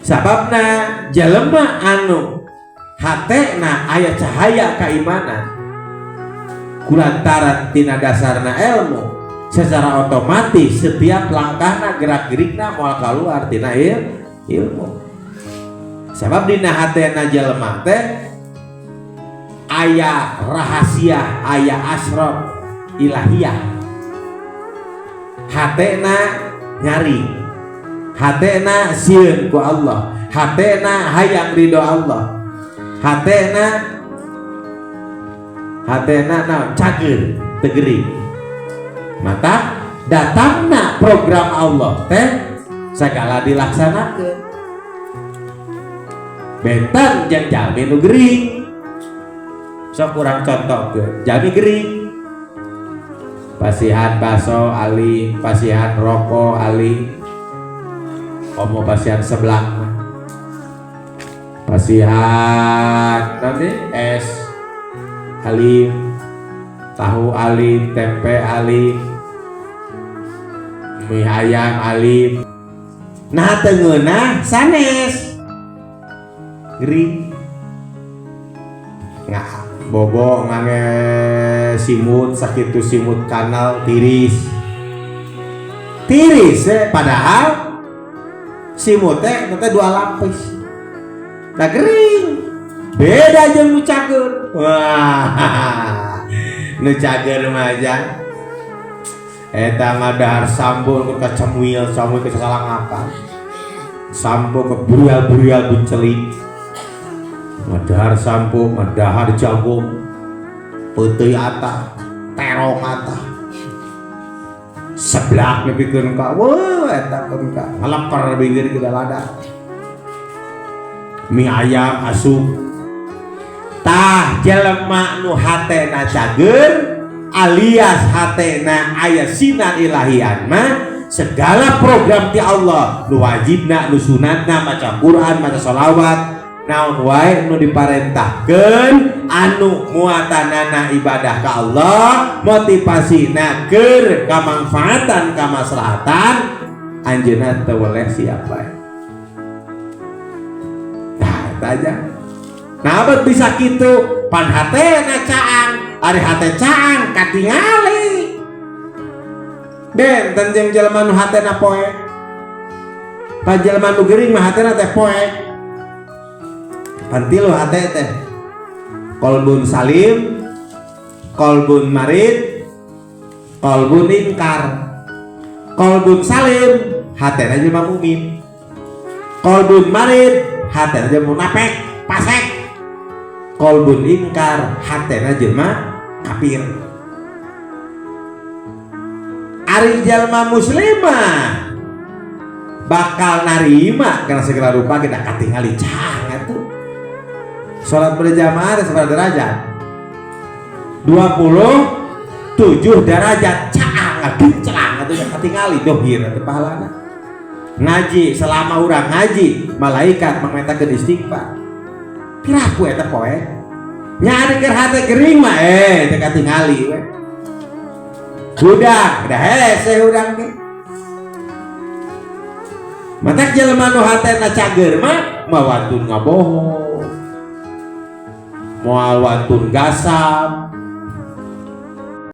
Sababna jelema anu hatena aya cahaya keimanan kulantaran tina dasarna ilmu, secara otomatis setiap langkahna, gerak gerikna moal keluar tina ilmu. Sabab dina hatena jelema teh aya rahasia, aya asror ilahiyah. Hatena nyari, hatena sieun ku Allah, hatena hayang ridho Allah, hatena hatena naon, cager teu gering. Maka datangna program Allah teh segala dilaksanakeun. Benten jeung jalmi nu gering. Sok kurang contohkeun, jalmi gering pasihan baso alim, pasihan rokok alim, komo pasihan seblak mah, pasihan nanti es alim, tahu alim, tempe alim, mie ayam alim. Nah, teu ngeunah sanes gering nggak bobo ngange simut sakitu, simut kanal tiris tiris eh. Padahal simut teh teh dua lapis. Nah, gering beda jeung nu cager. Wah, nu cager mah aja eta mah dahar sampo ke kacamuil camuil ke salangapan, sampo ke burial-burial buncelik, ngadahar sampo, ngadahar jagung, peuteuy atah, terong atah, seblak nepikeun ka wah eta keun ka ngaleper bingkir kita lada, mie ayam asup. Tah, jelema nu hatena cager alias hatena aya sinar ilahian mah, segala program ti Allah, nu wajibna, nu sunatna, maca Quran, maca sholawat, naon wae nu diparentahkeun anu muatanana ibadah ka Allah, motivasina keur kamangfaatan, kamaslahatan, anjeunna teu weleh siap bae. Tah, eta aja. Nah, abad bisa kitu pan hatena caang. Ari hate caang katingali benten jeung jelema nu hatena poek. Pan jelema nu gering mah hatena teh poek. Pan tilu hate teh: kolbun salim, kolbun marid, kolbun inkar. Kolbun salim hatena jelema mukmin, kolbun marid hatena jelema munafik fasik, kolbun inkar hatena jelema kafir. Ari jalma muslimah bakal narima karena segala rupa kita katingali caang atuh. Salat berjamaah ada seberapa derajat? 27 derajat. Caang genclang atuh, katingali dohir atuh pahalana. Ngaji, selama urang ngaji malaikat mangmetakeun istighfar. Piraku eta poe nya. Ari keur hate gering mah teu katingali we. Hudang da hese, hudang ge. Matak jelema nu hatena cager mah moal wantun ngabohong, moal wantun gasap.